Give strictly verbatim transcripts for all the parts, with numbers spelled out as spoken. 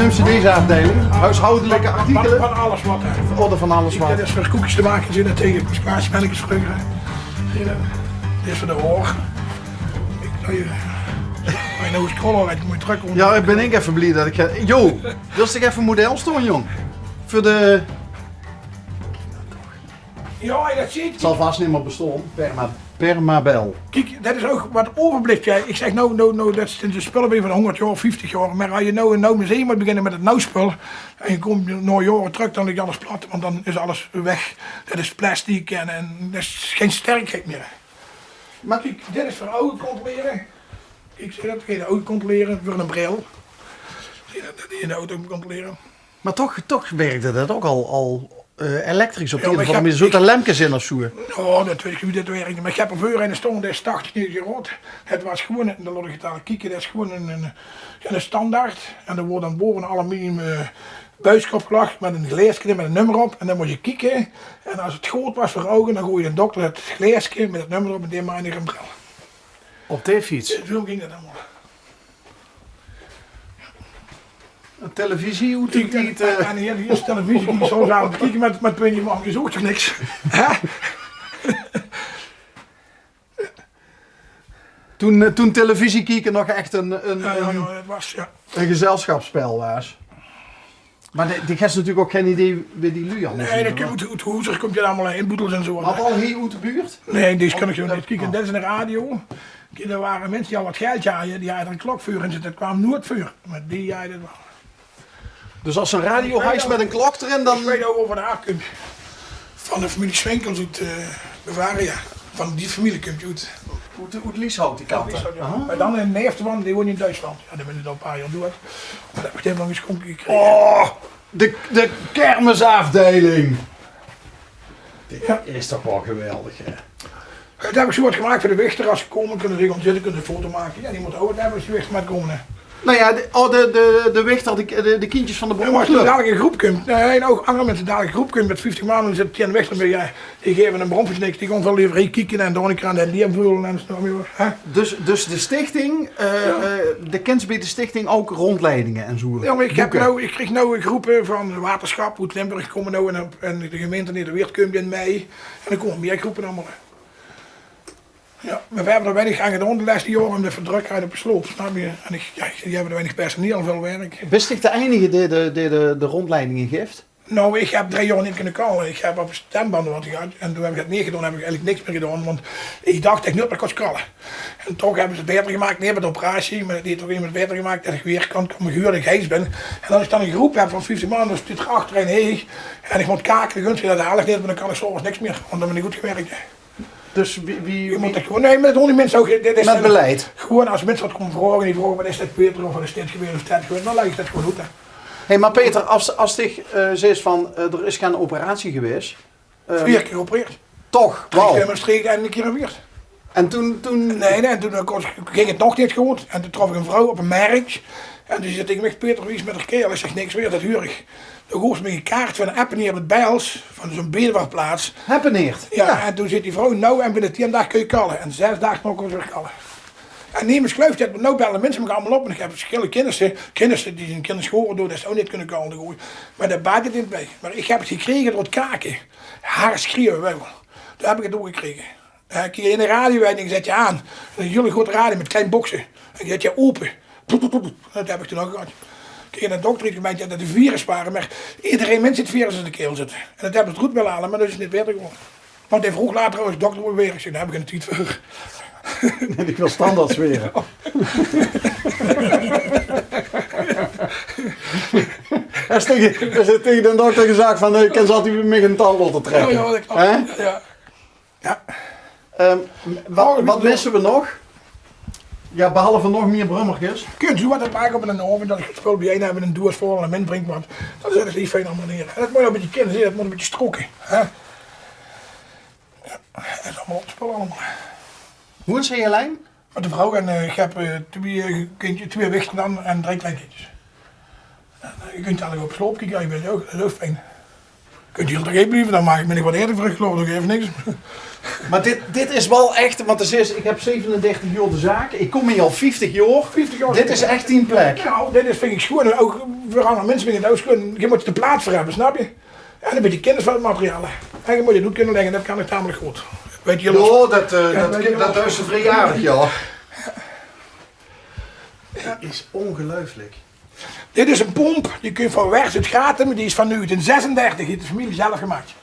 Cd's-aafdeiling, huishoudelijke artikelen. Van alles wat, hè. Orde van alles wat. Dit is veur koekjes te make, zeen det tege squashmannekes vreuger, hè. Zeen det? Dit is veur de haor. Ik zou je, maar nou is Krollo, ik moet terug. Ja, ik bin ik effe blie det ik... Jo, wils dich effe model staon, jong? Veur de... Ja, det zit... Zal vas neet mier bestaon. Perma, Permabel. Kiek, det is ouch wat euverblief. Ja, ik zeg nou, nou, nou, det zeen de spullen van hóngerd jaor, vieftig jaor. Maar as je nou ein nuuj museum mót beginne met het nuuj spul, en je komt na jaore terug, dan ligt alles plat, want dan is alles weg. Det is plastic en, en det is gein sterkheid mier. Maar kiek, dit is veur oge controleren. Ik zeg det, gein oge controleren, veur ein bril. Zeen det, det die in de auto controleren. Maar toch, toch werkde det ouch al, al eh, elektrisch op de een of andere manier. Zote lempkes in of zo. Ja, det weet ik wie det werkde. Maar ik heb er veur eine staon, det is tachtig, negentig jaor aud. Het was gewoon, en dan laot ik het aan kieken, det is gewoon ein, ein, ja, ein standaard. En dao woort dan baove ein aluminium eh, buiske op gelag met ein glaeske met ein nummer op. En dan mós je kieken. En as het good was veur oge, dan gooj je de dokter het glaeske met het nummer op en die maakde ein bril. Op de fiets? Zo ging det allemaol. Ein televisie oet die tied, eh. En hier, hier is televisie, die zou ze aan het kieken met, met Winnie, maar je zoekt toch niks. Hè? Toen, eh, toen televisie kieken nog echt ein, ein, ja, ja, ein, ja, het was, ja, ein gezelschapsspel waas. Maar die, die has natuurlijk ook geen idee wie die lui allemaal zien. Nee, det kump oet, oet Hoezer kump det allemaol, in Boedels en zo. Had al hier oet de buurt? Nee, die kan ik zo neet kieken. Det is ein radio. Kiek, dao ware minse die al wat geld hadde, die hadde ein klok veur en det kwaam noeit veur. Maar die hadde het wel. Dus as se ein radio has met ein klok d'rin, dan... Ik weet ouch wao det vandaan kump. Van de familie Swinkels oet eh, Bavaria. Van die familie kump het oet. Oet, oet Lieshout, die kant. Oet Lieshout, ja. Aha. Maar dan ein neef d'rvan, die woont in Duitsland. Ja, die is al ein paar jaor doed. Maar det heb ik nog eens gekregen. Oh, de, de kermisaafdeiling. Dit is toch wel geweldig, hè? Det heb ik zo wat gemaakt veur de wichter. As ze komen, kunne ze gaon zitte, kunne ze ein foto make. Ja, die mót ouch wat hebbe as de wichter mót kome, hè. Nou ja, de, oh, de, de, de wichter, de, de, de kindjes van de... Ja, maar as dao dalik ein groep kump, nee, en ouch andere minse, dalik ein groep kump met vieftig man, dan zit die aan de wichter bij, ja, die gaeve ein brom veur niks, die gaon väöl lever hie kieken en dao ein keer aan de liem veule en zo, hè. Dus, dus de stichting, eh, eh, de kins bij de stichting ouch rondleidingen en zo boeke? Ja, maar ik heb nou, ik krieg nou groepen van het waterschap oet Limburg, komen nou in, in de gemeente Nederweert kump in mei. En dan komen meer groepen allemaol. Ja, maar we hebben er weinig aan gedaan de laatste jaren, omdat we druk hadden op de sloop, snap je? En ik, ja, die hebben weinig personeel, veel werk. Bis dich de einige die de, die de, de rondleidingen geeft? Nou, ik heb drie jaar niet kunnen kallen. Ik heb op stembanden wat gehad en toen heb ik het niet gedaan, heb ik eigenlijk niks meer gedaan, want ik dacht dat ik nooit meer kon kallen. En toch hebben ze het beter gemaakt, niet met de operatie, maar het heeft toch iemand beter gemaakt dat ik weer kan komen, gehuurd ik huis ben. En als ik dan een groep heb van vijftien man, dan zit er achterin heen en ik moet kaken, dan gun ze dat eigenlijk niet, maar dan kan ik 's avonds niks meer, want dan ben ik goed gewerkt. Dus wie, wie, je moet wie het gewoon, nee, met honderd mensen ook. Dit is met dan beleid. Gewoon als mensen wat komen vragen, die vragen: wat is dit, Peter, of wat is dit geweest, of dat geweest, dan leg ik dat gewoon uit, hè. Hé, maar Peter, als, als dich eh, zes van eh, er is geen operatie geweest. Eh, vier keer geopereerd. Toch? Drie keer in Maastricht en een keer in Wieërt. En toen, toen... Nee, nee, en toen eh, kon- ging het nog niet goed. En toen trof ik een vrouw op een markt. En die zei tegen mij: Peter, wie is het met de kerel? Ik zeg: niks meer, dat huur ik. Toen goof ze me een kaart van Eppenheerd, het Bijls, van zo'n bedevaartplaats. Eppenheerd? Ja, en toen zit die vrouw: nou, en binnen tien dagen kun je kallen. En zes dagen nog kon ze weer kallen. En nemes geluift het, maar nou bellen mensen me allemaal op. En ik heb verschillende kennissen, kennissen die zijn kennis gehoord door, dat ze ook niet kunnen kallen. Maar daar baat het niet bij. Maar ik heb het gekregen door het kaken. Haar schreeuwen wel. Daar heb ik het ook gekregen. Eh, kiek, in de radio en ik zet je aan. Een hele grote radio met klein boksen. En die zet je open. Poep, poep, poep, poep. Dat heb ik toen ook gehad. Kiek, en de dokter heeft gemeend dat het een virus waren, maar iedereen mens het virus in de keel zitten. En dat hebben ze goed willen halen, maar dat is niet beter geworden. Want hij vroeg later: oh, is dokter weer? Ik zei: daar heb ik een tweet voor. Nee, ik wil standaard zweren. Hij is tegen, hij is tegen de dokter gezegd van: nee, ik kan ze altijd met een tand laten trekken. Ja, ja, dat klopt. Hè? Ja. Ja. Ehm, wat, wat missen we nog? Ja, behalve nog meer brummertjes. Kunt u wat maken op een avond dat ik het spul bijeen heb in een doos vol en een min drinkt wat? Dat is echt niet fijn allemaal neer. En dat moet je een beetje kennen, zie je, dat moet een beetje stroken. Hè? Ja, dat is allemaal op het spul allemaal. Hoe is je lijn? Met de vrouw en eh, ik heb eh, twee, eh, kindjes, twee wichten dan en drie kleinkindjes. En, eh, je kunt eigenlijk op sloop kijken, je bent ook, dat is ook fijn. Kunt geer toch hie blieve, dan maak ik mich neet wakker, geloof ik, of niks. Maar dit, dit is wel echt, want het is, ik heb zevenendertig jaar de zaak, ik kom hier al vijftig jaar. Vijftig jaar. Dit is echt dien plek. Nou, dit is, vind ik schoon. En ook voor andere mensen vind ik het ook schoon. Je moet de plaats voor hebben, snap je? En een beetje kennis van het materiaal, hè. En je moet het ook kunnen leggen, dat kan ik tamelijk goed. Weet je, ja, dat, eh, dat, dat is vrij aardig, ja. Dat is ongelooflijk. Dit is een pomp, die komt van Wers uit Grathem, die is van negentien zesendertig, heeft de familie zelf gemaakt.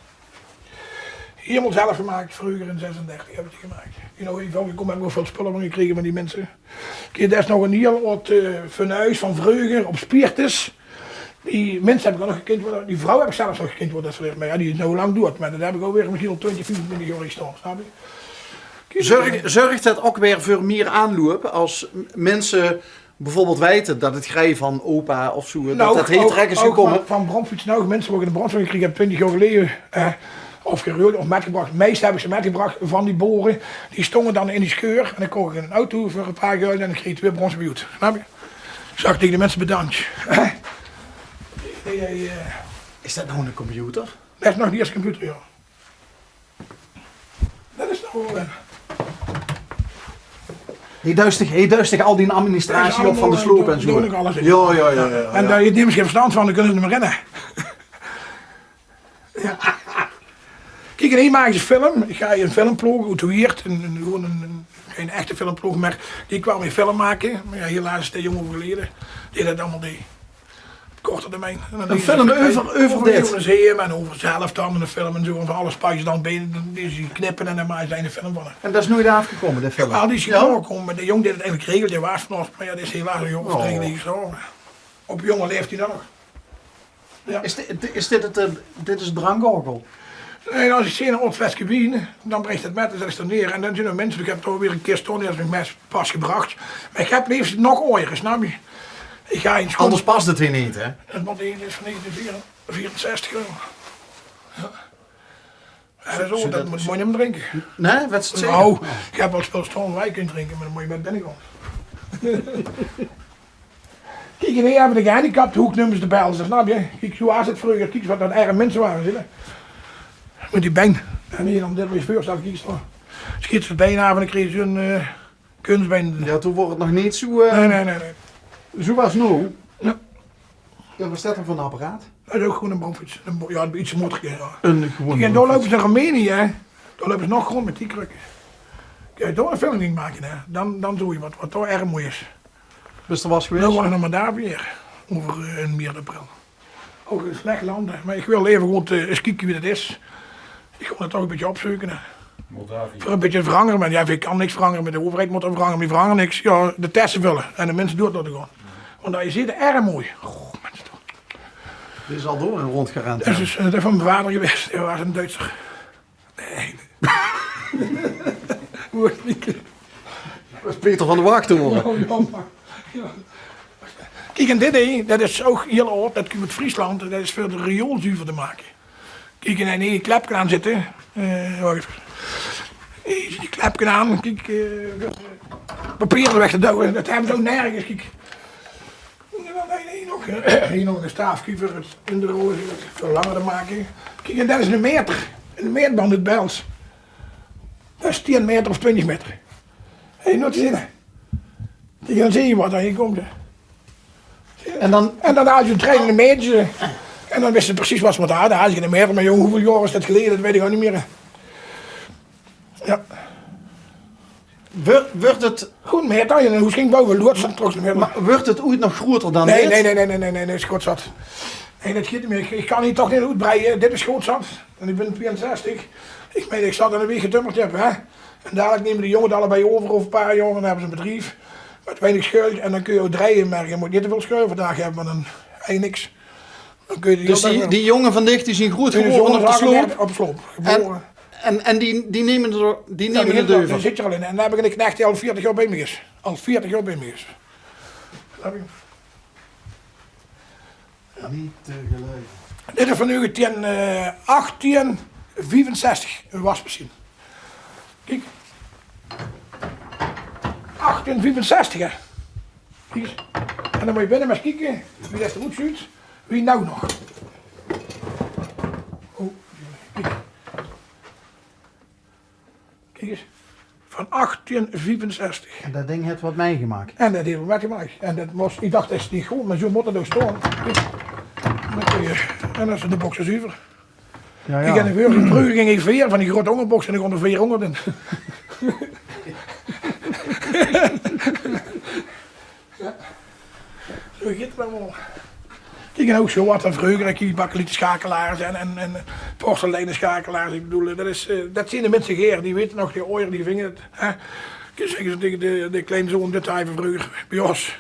Helemaal zelf gemaakt, vroeger in zesendertig hebben ze die gemaakt. You know, ik kom, heb ook veel spullen van gekregen van die mensen. Kiek, dat is nog een heel oud, eh, fornuis van vroeger, op Spiertes. Die mensen heb ik ook nog gekend worden, die vrouw heb ik zelfs nog gekend worden, dat is, maar ja, die is nou lang dood. Maar dat heb ik ook weer misschien al twintig, vijfentwintig jaar gestaan, snap je? Zorg, zorgt dat ook weer voor meer aanloop als m-, mensen bijvoorbeeld weten dat het grij van opa of zo, dat, nou, dat heet ook, trek is ook gekomen? Van, van brandfiets, nou, mensen waar ik in de brandweer gekregen heb, twintig jaar geleden, eh, of geruild of metgebracht. Meest heb ik ze metgebracht van die boren. Die stonden dan in die scheur en dan kocht ik een auto voor een paar gulden en dan kreeg ik weer brons bij. Snap je? Zag tegen de mensen: "Bedankt." Hè? Die, die, eh, Is dat nou een computer? Dat is nog niet eens computer, joh. Dat is toch wel, eh, Hey, duistig, hey, duistig, al die administratie op van de sloop en zo. Doe ik alles in. Ja, ja, ja, ja. En daar je niemand geen verstand van, dan kunnen ze niet meer rennen. Ja. Kijk, en hier maken ze film. Ik ga hier een filmploeg uit de Wieërt. Een, een, gewoon een, een, geen echte filmploeg, maar die kwam hier film maken. Maar ja, helaas is de jongen overleden. Die dat allemaal deed. Korte termijn. En dan een film over, over dit museum en over zelf dan een film en zo. En van alles pak je dan binnen, die ze knippen en dan maken ze een film van. En dat is nooit afgekomen, de film? Ja, die is gekomen, maar de jong die het eigenlijk regelde, die was van ons, maar ja, die is helaas een jong of drie geleden gestorven. Op jonge leeftijd ook. Ja. Is dit, is dit het, eh, dit is het drankorgel? Nee, als ik zin in een fleske wien, dan breng ik het met, dan zet ik het er neer. En dan zijn er mensen, ik heb toch weer een keer staan, die hebben mijn mes pas gebracht. Maar ik heb liefst nog ooier, snap je? Ik ga eens. Anders past het hier niet, hè? Dat moet, dit is van negentien vierenzestig, geloof ik. Ja. En zo, dat moet je niet drinken. Nee, wat is het? Nou, ik heb wel spul staan waar je kunt drinken, maar dan moet je met binnenkomen. Kijk, en hier hebben de gehandicapte hoek, noemen ze de Belzen, snap je? Kijk, zo was het vroeger. Kijk, wat dat erg mensen waren, zie je. Met die been. En hier dan dit weer voorstellen, kijk eens. Schiet ze bijna van, dan kreeg ze een, eh, kunstbeen. Ja, toen was het nog niet zo, eh, nee, nee, nee, nee. Zo was het nou. Ja. Ja, wat staat er voor een apparaat? Dat is ook gewoon een bromfiets. Een bo-, ja, iets motorisch, ja. Een gewoon. Kijk, en daar lopen ze in Roemenië, hè. Daar lopen ze nog gewoon met die krukken. Kijk, daar een filming maken, hè. Dan, dan doe je wat, wat daar erg mooi is. Bist er wel eens geweest? Dan word ik naar Moldavië, over, eh, in maart, april. Ook een slecht land, hè. Maar ik wil even goed, eh, eens kijken wie dat is. Ik wil het toch een beetje opzoeken, hè. Moldavië. Voor een beetje veranderen, maar ja, ik kan niks veranderen. Met de overheid moet er veranderen, maar die veranderen niks. Ja, de testen vullen en de mensen door laten gaan. Want daar is het erg mooi. Oh, mensen toch. Dit is al door en rondgerend, hè? Dat is, eh, dat is van mijn vader geweest. Hij was een Duitser. Nee. Hoe is het niet? Dat is Peter van de Wacht, hoor. Oh, jammer. Ja. Kijk, en dit, hè, dat is ook heel oud. Dat komt uit Friesland. Dat is voor de riool zuiver te maken. Kijk, en hier een klepje aan zitten. Eh, wacht even. Hier zit die klepje aan. Kijk, eh, papieren weg te douwen. Dat hebben ze ook nergens. Kijk. En dan hier nog, hier nog een staafje voor het in de rol, voor langer te maken. Kijk, en dat is een meter. Een meetband uit Bels. Dat is tien meter of twintig meter. Hé, nooit gezien, hè? Kijk, dan zie je wat er hier komt, hè. En dan, en dan had je een trein in de meter. En dan wist je precies wat ze moeten hadden. Dan had je in de meter, maar jong, hoeveel jaar is dat geleden? Dat weet ik ook niet meer, hè. Ja. Wor-, wordt het... Goed, maar dan, hoe ging boven loods dan trok ze meer. Maar wordt het ooit nog groter dan dit? Nee, nee, nee, nee, nee, nee, nee, is goed zat. Nee, dat gaat niet meer. Ik, ik kan hier toch niet uitbreiden. Dit is goed zat. En ik ben tweeënzestig. Ik meen, ik zal er een week getummerd hebben, hè. En dadelijk nemen die jongens het allebei over, over een paar jaar, en dan hebben ze een bedrijf met weinig schuld. En dan kun je ook draaien, maar je moet niet te veel schuld vandaag hebben, want dan heb je niks. Dus die, die jongen van dich, die zien groot geworden op de sloop. Op sloop geboren. En, en die, die nemen er, die nemen het over. Daar zit je al in. En dan heb ik een knecht die al veertig jaar bij me is. Al veertig jaar bij me is. Snap je? Niet te geloven. Dit is van negentien, eh, achttien vijfenzestig, een wasmachine. Kijk. Achttien vijfenzestig, hè. Kijk eens. En dan moet je binnen maar eens kijken wie dat eruit ziet. Wie nou nog. Oh, achttien viefenzestig. En det ding haet waat mitgemaak. En det haet waat mitgemaak. En det mós, ich dach, det is neet good, mer zo mót 't ouch staon. Kiek. Dan kóns se, en dan is de boks zuver. Jao, jao. Ich kin, vreuger, vreuger ging ich veer van die groeate hóngerboxe en ich kós d'r veerhóngerd in. Jao. Zo geit 't allemaol. Kiek, en ouch zo waat van vreuger, kiek, die bakkeliete schakelaars en, en, en porseleine schakelaars. Ich bedoel, det is, eh, det zeen de minse gaer, die weite nog, die aojer, die vinge 't, hè. Kiek, zègke ze taenge de, de kleinzoon, dit haje van vreuger bie ós.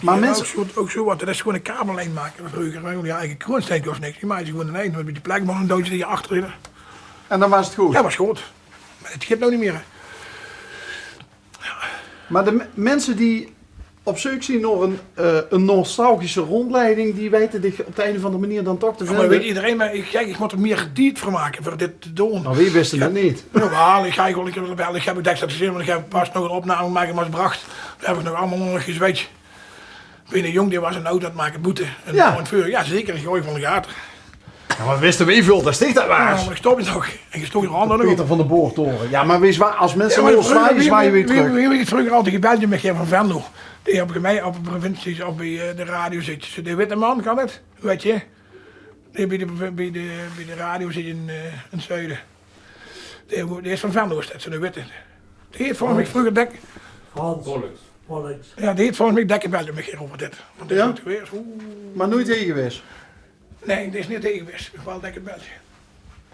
Mer minse, ouch zo, ouch zo waat, det is gewoon ein kabellien make van vreuger. Jao, eigelik kroonstein kós niks, die make ze gewoon in ein, mit die plekband en doodje die achter in. En dan waas 't good? Jao, waas good. Mer det geit noe neet mier, hè. Mer de me-, minse die op zeuk zeen nao ein, eh, ein nostalgische róndjleiding, die weite dich op de ein of anger meneer dan toch te vinde. Jao, mer weit ederein, mer ich, kiek, ich mót d'r mier tied veur make veur dit te doon. Mer veer wiste 't neet. Jao, waal, ich, ich, ich, ich höb 't dèks gezeen, want ich höb pas nog ein opname gemaak en waas brach. Dao höb ich nog allemaol nog gezweet. Bie eine jóng, dae waas ein auto aan 't make boete. En, jao, aan 't veur. Jao, zeker, ich gooj van de gater. Jao, mer wiste veer väöl, det is dich det waas. Jao, mer ich stop 't nog. En ich stóng d'r aan de Peter van de Boortoren. Jao, mer weits se waat, es minse, jao, mer vreuger, zwaaie, zwaaie veer trök. Wie, wie, wie, vreuger altied gebeld mit Geer van Venlo. Die op gemei-, op de provincie, op bie, eh, de radio zit. Zoe'n witte man, kan 't? Weit se? Die bie de, bie de, bie de radio zit in, eh, in 't zuide. Die, die is van Venlo, is det, zoe'n witte. Die haet volges mich vreuger dèk... Frans. Pollux. Pollux. Jao, die haet volges mich dèk gebeld mit Geer euver dit. Want det is good gewaes. Oeh. Mer noeit hie gewaes? Nae, det is neet hie gewaes. Waal dèk gebeld.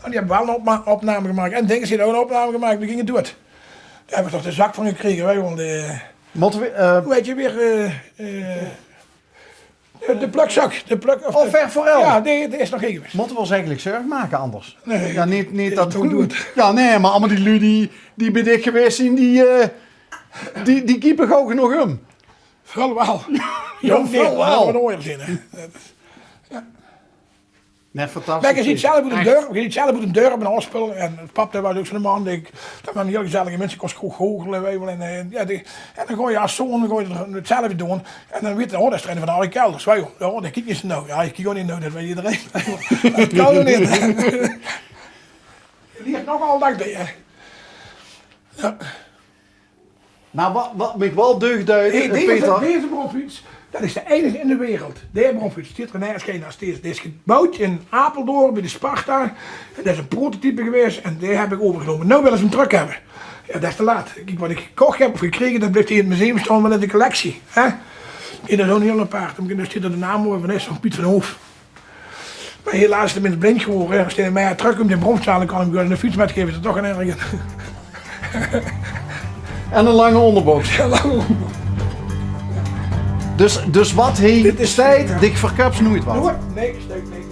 En die höbbe waal ein opma-, opname gemaak. En Dinges haet ouch ein opname gemaak. Veer ginge doed. Dao höb ich toch de zak van gekrege, weit se waal, de... Mótte veer, eh, wie heet 'r weer, eh, eh, De, de plukzak, de pluk-, of de Ver Forel. Jao, die, die is nog hie gewaes. Mótte veer ós eigelik zörg make anders? Nae, jao, neet, neet det is toch good. Jao, nae, mer allemaol die luuj die, die bie dich gewaes zeen, die, eh, die, die kiepe gauw genóg óm. Väöl waal. Jao, väöl waal. Nae, det mót waal aojer zeen, hè. Det is, jao. Nae, fantastisch. Mer geer zeet zelf oet ein dörp, geer zeet zelf oet ein dörp en aafspeule. En pap, det waas ouch zoe'n man, die, det waren hiel gezellige minse, kós good goochele, weit se waal. En, eh, jao, die, en dan gaon se es zoon, dan gaon se 't zelf doon. En dan weit se, oh, det is d'r eine van Harry Kelders, weit se waal. Jao, dae kiek neet zo nauw. Jao, ich kiek ouch neet nauw, det weit ederein. Det kan ouch neet. Leert nog al daag bie, hè. Jao. Mer waat, waat mich waal deug duit, eh, Peter. Deze, deze bromfiets, det is de einige in de wereld. Deze bromfiets, die zit d'r nörges gein es deze. Deze is geboewd in Apeldoorn bie de Sparta. En det is ein prototype gewaes en dae höb ich euvergenómme. Noe wille ze 'm trök höbbe. Jao, det is te laat. Kiek, waat ich gekoch höb of gekrege, det blief hie in 't museum staon, mer det is de collectie. Hè? Hie is zoe'n hiel apart. Dao steit de naam bove, van, is van Piet van Hoof. Mer helaas is de mins blind gewore. Es dae mei trök kump in Bromsdael, dan kan ich 'm waal ein fiets mitgaeve, is det toch in orde. En ein lange óngerboks. Jao, lange óngerboks. Dus, dus waat hie steit, dich verköps noeit waat. Noeit, nae, steit neet.